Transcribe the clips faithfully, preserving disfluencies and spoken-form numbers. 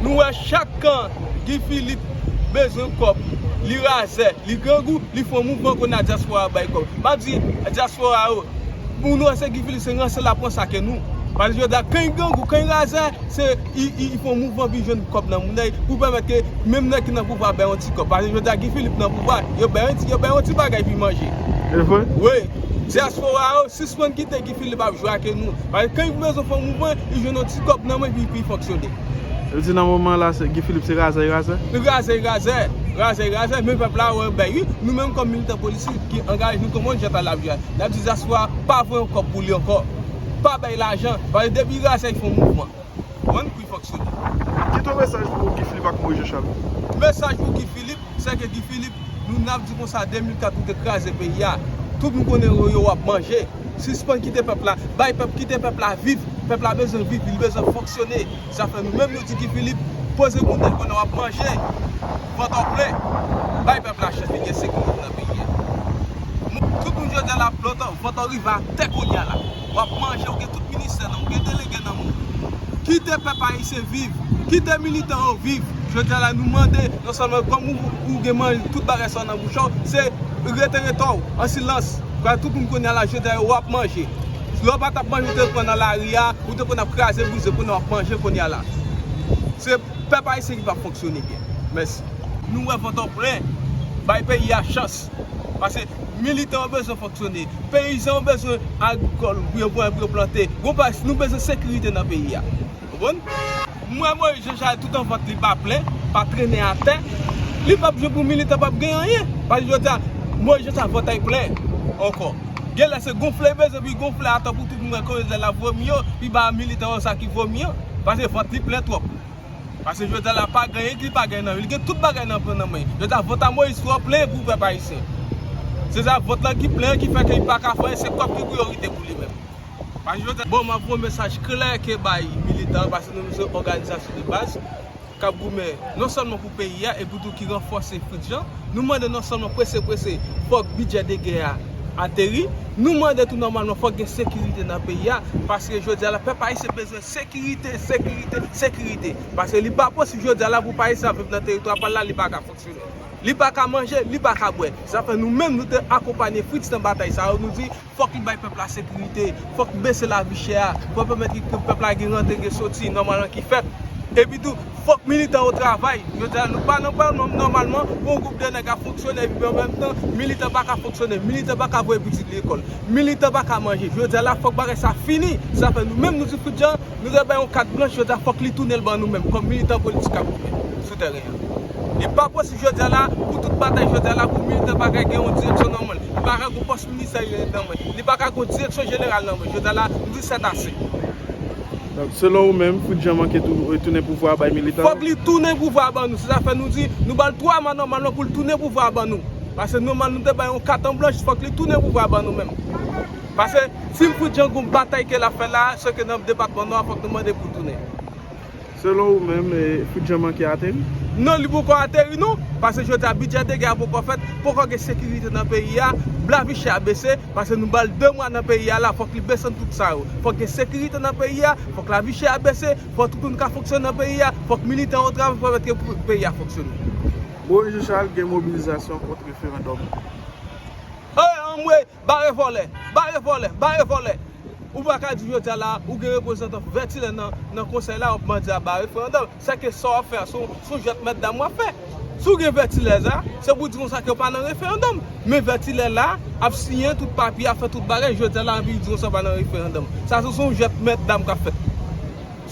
Nou wè chak kan Guy Philippe bezwen kòb, li razè, li grangou, li fè yon mouvman kounye a dyaspora a bay kòb. M ap di dyaspora yo, pou nou wè se Guy Philippe se ranse l ap ranse ak nou. Paske jodi a kan y grangou, kan y razè, se y, y, y fè yon mouvman pou y jwenn kòb nan moun nan pou pèmèt ke menm nèg ki nan pouvwa bay yon ti kòb. Paske jodi a Guy Philippe nan pouvwa, yo bay yon ti, yo bay yon ti bagay pou y manje. E vre? Wi. Dyaspora yo, sispann kite Guy Philippe ap jwe ak nou. Paske kan y bezwen fè yon mouvman, y jwenn yon ti kòb nan men pou y, pou y fonksyone. Yo di nan moman la, se Guy Philippe se razè y razè? Li razè y razè, razè y razè, men pèp la wè bay wi. Nou menm kòm militan politik ki angaje nou kòm jèn talè ap jwe, n ap di dyaspora pa voye yon kòb pou li ankò. Pa bay lajan, paske depi y razè y fè yon mouvman. Konprann pou y fonksyone. Kite yon mesaj pou Guy Philippe ak Moïse Jean Charles. Mesaj pou Guy Philippe, se ke Guy Philippe, nou n ap di konsa de mil kat ou te kraze peyi a. Tout moun konnen yo, yo w ap manje. Sispann kite pèp la. Bay pèp, kite pèp la viv. Pèp la bezwen viv, li bezwen fonksyone. Sa fè nou menm nou di Guy Philippe, poze kounye a konnen w ap manje. Vant w plen. Bay pèp la chans li gen sekirite nan peyi a. Tout moun jodi a la planta, vant w rive atè kounye a la. W ap manje, w gen tout ministè nan, w gen delege nan men w. Kite pèp ayisyen viv, kite militan yo viv. Jodi a la nou mande, non sèlman kòm ou, ou gen manje, tout bagay sa nan bouch ou, se rete retò w, an silans. Paske tout moun kounye a la, jodi a yo w ap manje. Lè w pa t ap manje, ou te pran nan lari a, ou te konn ap kraze brize, kounye a w ap manje kounye a la. Se pèp ayisyen ki p ap fonksyone byen. Mèsi. Nou wè vant w plen, bay peyi a chans. Paske militan yo bezwen fonksyone, peyizan yo bezwen agrikòl, pou yo, pou yo, pou yo plante. Gon pa, nou bezwen sekirite nan peyi a. Konprann? M wè Moïse Jean Charles tout an vant li pa plen, pa trennen atè. Li p ap jwe pou militan p ap gen anyen. Paske jodi a, Moïse Jean Charles vant ay plen ankò. Genlè se gonfle bezwen, pi gonfle atò pou tout moun wè kote l ap vomi yo, pi ba militan yo sa ki vomi yo. Paske vant li plen twòp. Paske jodi a la pa gen anyen ki li pa gen nan men. Li gen tout bagay nan, nan men. Jodi a vant a Moïse twò plen pou pèp ayisyen. Se sa vant lan ki plen an ki fè ke li pa ka fè anyen, se kòb ki priyorite pou li menm. Paske jodi a, bon, m ap voye mesaj klè ke bay militan, paske nou se òganizasyon de baz k ap goumen non sèlman pou peyi a, epi tou ki ranfòse Fritz Jean. Nou mande non sèlman prese prese, fòk bidjè de gè a ateri. Nou mande tou nòmalman fòk gen sekirite nan peyi a, paske jodi a la pèp ayisyen bezwen sekirite, sekirite, sekirite. Paske li pa posib jodi a la pou pèp ayisyen ap viv nan teritwa pa l la, li pa ka fonksyone. Li pa ka manje, li pa ka bwè. Sa fè nou menm nou te akonpanye Fritz nan batay sa yo, nou di fòk li bay pèp la sekirite, fòk bese lavi chè a, fòk pèmèt ke pèp la gen rantre, gen soti nòmalman ki fèt. Epi tou, fòk militan yo travay. Jodi a, nou pa nan palman nòmalman, pou yon gwoup de nèg ap fonksyone, epi an menm tan, militan pa ka fonksyone, militan pa ka voye pitit lekòl, militan pa ka manje. Jodi a la, fòk bagay sa fini. Sa fè nou menm, nou di Fritz Jean, nou te bay yon kat blanch, jodi a, fòk li tounen l ban nou menm, kòm militan politik k ap goumen sou tèren an. Li pa posib jodi a la, pou tout batay jodi a la, pou militan pa ka gen yon direksyon nan men l. Li pa ka gen pòs ministèryèl nan men l. Li pa ka gen direksyon jeneral nan men l. Jodi a la, nou di sètase. Donk, selon ou menm, Fritz Jean manke tou, retounen pouvwa a bay militan? Fòk li tounen pouvwa a ban nou. Se sa fè nou di, nou ba l twa mwa nòmalman pou l tounen pouvwa a ban nou. Paske nòmal nou te bay yon kat an blanch, fòk li tounen pouvwa a ban nou menm. Paske si Fritz Jean gon batay ke l ap fè la, se ke nan depatman Nò a, fòk nou mande pou l tounen. Selon ou menm, e, Fritz Jean manke ateri? Non, li poko ateri non, paske jodi a bidjè de gè a poko fèt, poko gen sekirite nan peyi a, lavi chè a bese, paske nou ba l de mwa nan peyi a la, fòk li desann tout sa yo. Fòk gen sekirite nan peyi a, fòk lavi chè a bese, fòk tout moun ka fonksyone nan peyi a, fòk militan yo travay pou pèmèt ke pou peyi a fonksyone. Moïse Jean Charles gen mobilizasyon kont referandòm. Hey, anmwe, bare vòlè, bare vòlè, bare vòlè. Ou pa ka di jodi a la, ou gen reprezantan Vètilè nan, nan konsèy la, w ap mande a ba referandòm. Sèke sa w ap fè a, se yon, se yon jwèt mèt dam w ap fè. Si w gen Vètilè la, se pou di konsa ke w pa nan referandòm. Men Vètilè la, ap siyen tout papye, ap fè tout bagay, jodi a la, anpi l di konsa w pa nan referandòm. Sa se, se yon jwèt mèt dam k ap fèt.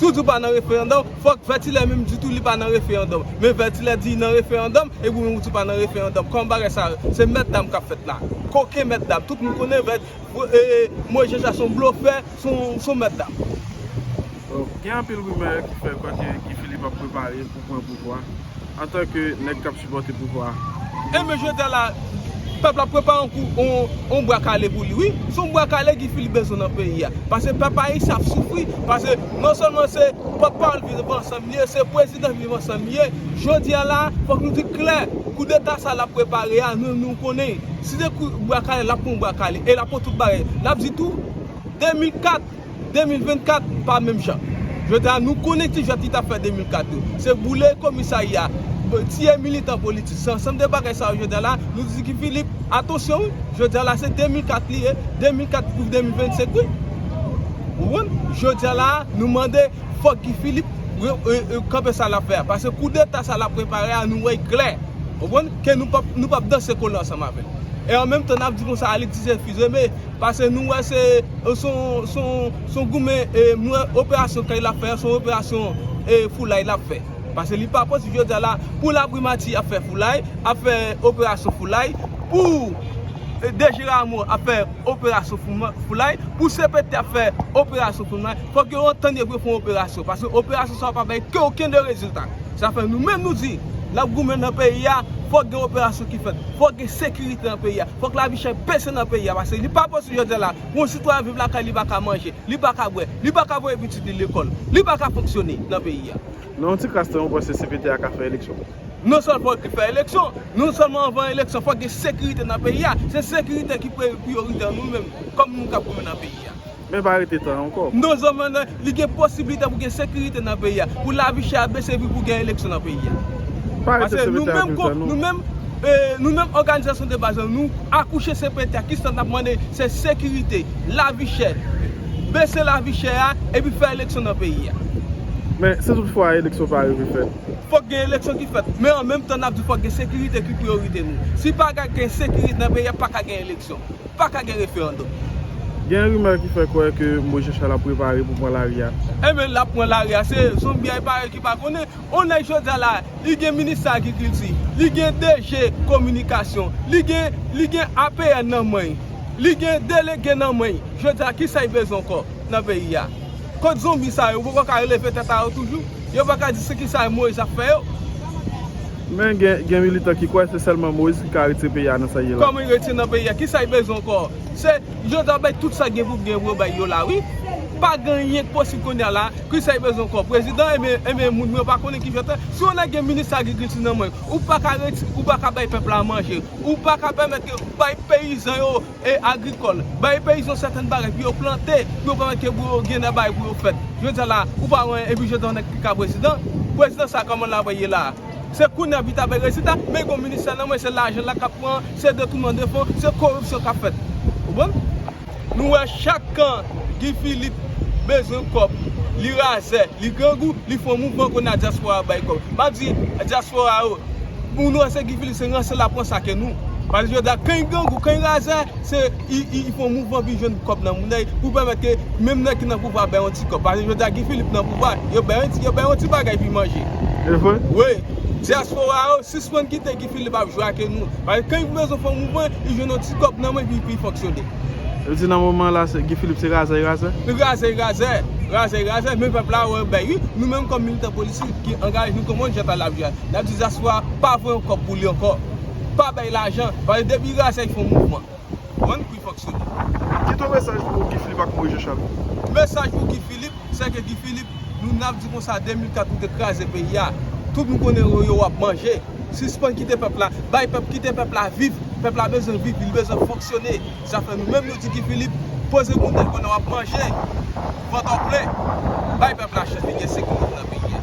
Si w di w pa nan referandòm, fòk Vètilè menm di tou li pa nan referandòm. Men Vètilè di li nan referandòm, epi ou menm ou di w pa nan referandòm. Kòman bagay sa ye? Se mèt dam k ap fèt la. Koken mèt dam. Tout moun konnen Vèt-, e, e, Moïse Jean Charles se yon blofè, se yon, se yon mèt dam. Bon, gen anpil rimè ki fè kwè ke Guy Philippe ap prepare pou pran pouvwa antanke nèg k ap sipòte pouvwa a. Enben, jodi a la, pèp la ap prepare yon kou, yon, yon bwa kale pou li, wi. Se yon bwa kale Guy Philippe bezwen nan peyi a. Paske pèp ayisyen ap soufri. Paske non sèlman se pòtpawòl Viv Ansanm li ye, se prezidan Viv Ansanm li ye. Jodi a la, fòk nou di klè, koudeta sa l ap prepare a, nou, nou konnen. Si se kou bwa kale, l ap pran bwa kale. E l ap pran tout bagay. L ap di tou, de mil kat, de mil vennkat pa menm jan. Jodi a, nou konnen ti jwèt li t ap fè de mil kat yo. Se boule komisarya, tiye militan politik. Se ansanm de bagay sa yo, jodi a la, nou di Guy Philippe, atansyon wi, jodi a la, se de mil kat li ye, de mil kat pou de mil vennsenk wi. Ou konprann? Jodi a la, nou mande, fòk Guy Philippe re- e- e- kanpe sa l ap fè a. Paske koudeta sa l ap prepare a, nou wè l klè. Ou konprann? Ke nou p ap, nou p ap danse kole ansanm avè l. E an menm tan, n ap di konsa, Alix Didier Fils-Aimé, paske nou wè se, se yon, se yon, se yon goumen, e, nou wè operasyon kay l ap fè, se yon operasyon, e, foulay l ap fè. Paske li pa posib jodi a la, pou laprimati ap fè foulay, ap fè operasyon foulay, pou, e, D G Rameau ap fè operasyon fouma- foulay, pou C P T ap fè operasyon foulay, fòk yo antann yo pou yo fè yon operasyon, paske operasyon sa yo pa bay ke okenn de rezilta. Sa fè nou menm nou di, n ap goumen nan peyi a, fòk gen operasyon ki fèt, fòk gen sekirite nan peyi a, fòk lavi chè bese nan peyi a, paske li pa posib jodi a la, pou yon sitwayen viv lakay li pa ka manje, li pa ka bwè, li pa ka voye pitit li lekòl, li pa ka fonksyone nan peyi a. Nan yon ti kras tan, ou panse C P T a ka fè eleksyon? Non sèlman fòk li fè eleksyon, non sèlman anvan eleksyon, fòk gen sekirite nan peyi a. Se sekirite ki pre- priyorite an nou menm, kòm moun k ap goumen nan peyi a. Men pa rete tan ankò. Non sèlman nan, li gen posiblite pou gen sekirite nan peyi a, pou lavi chè a bese epi pou gen eleksyon nan peyi a. Pa rete. Paske nou menm, nou menm, e, nou menm òganizasyon de baz la, nou akouche C P T a, kisa n ap mande, se sekirite, lavi chè, bese lavi chè a, epi fè eleksyon nan peyi a. Men si toutfwa eleksyon pa rive fèt? Fòk gen eleksyon ki fèt, men an menm tan n ap di fòk gen sekirite ki priyorite nou. Si pa ka gen sekirite nan peyi a, pa ka gen eleksyon, pa ka gen referandòm. Gen rimè ki fè kwè ke Moïse Jean Charles ap prepare pou pran lari a. Enben, l ap pran lari a, se zonbi a, e pa yo ki pa konnen. On nèg jodi a la, li gen minis agrikilti, li gen D G kominikasyon, li gen, li gen A P N nan men l, li gen delege nan men l. Jodi a, kisa l bezwen ankò nan peyi a? Kot zonbi sa yo? Yo poko ka releve tèt a yo toujou? Yo pa ka di se kisa Moïse ap fè yo? Men gen, gen militan ki kwè se sèlman Moïse ki ka retire peyi a nan sa l ye la. Kòman l retire nan peyi a? Kisa l bezwen ankò? Se, jodi a bay tout sa gen pou gen pou yo bay yo la, wi. Pa gen anyen k posib kounye a la. Kisa l bezwen ankò? Prezidan, enben, enben, moun mwen pa konnen ki fè tè. Si w nèg gen minis agrikilti nan men, ou pa ka reti-, ou pa ka bay pèp la manje. Ou pa ka pèmèt ke bay peyizan yo e agrikòl, bay peyizan sèten bagay pou yo plante, pou yo pèmèt ke pou yo gen de bagay pou yo fèt. Jodi a la, ou pa wè, epi jodi a nèg ki ka prezidan, prezidan sa kòman l ap ye la? Se kounye a pou ta bay rezilta, men gon ministè nan men, se lajan la k ap pran, se detounman de fon, se koripsyon k ap fèt. Ou konprann? Nou wè chak kan Guy Philippe bezwen kòb, li razè, li grangou, li fè yon mouvman kounye a dyaspora a bay kòb. M ap di dyaspora yo, pou nou wè se Guy Philippe se ranse l ap ranse ake nou. Paske jodi a kan li grangou, kan li razè, se li, li, li fè yon mouvman pou li jwenn kòb nan monnay pou pèmèt ke menm nèg ki nan pouvwa bay yon ti kòb. Paske jodi a Guy Philippe nan pouvwa, yo bay yon ti, yo bay yon ti bagay pou li manje. E vre? Wi. Dyaspora yo, sispann kite Guy Philippe ap jwe ake nou. Paske kan li bezwen fè yon mouvman, li jwenn yon ti kòb nan men pou li, pou li fonksyone. Yo di nan moman la, se Guy Philippe se razè, li razè? Li razè, li razè. Razè, li razè, men pèp la wè bay wi. Nou menm kòm militan politik ki angaje nou kòm yon jèn talè ap jwe. N ap di dyaspora pa voye yon kòb pou li ankò. Pa bay lajan, paske depi li razè, li fè yon mouvman. Konprann? Pou li fonksyone. Kite yon mesaj pou Guy Philippe ak Moïse Jean Charles. Mesaj pou Guy Philippe, se ke Guy Philippe, nou n ap di konsa, de mil kat ou te kraze peyi a. Tout moun konnen yo, yo w ap manje. Sispann kite pèp la. Bay pèp, kite pèp la viv. Pèp la bezwen viv, li bezwen fonksyone. Sa fè nou menm nou di Guy Philippe, poze moun nan konnen w ap manje. Vant w plen. Bay pèp la chans li gen sekirite nan peyi a.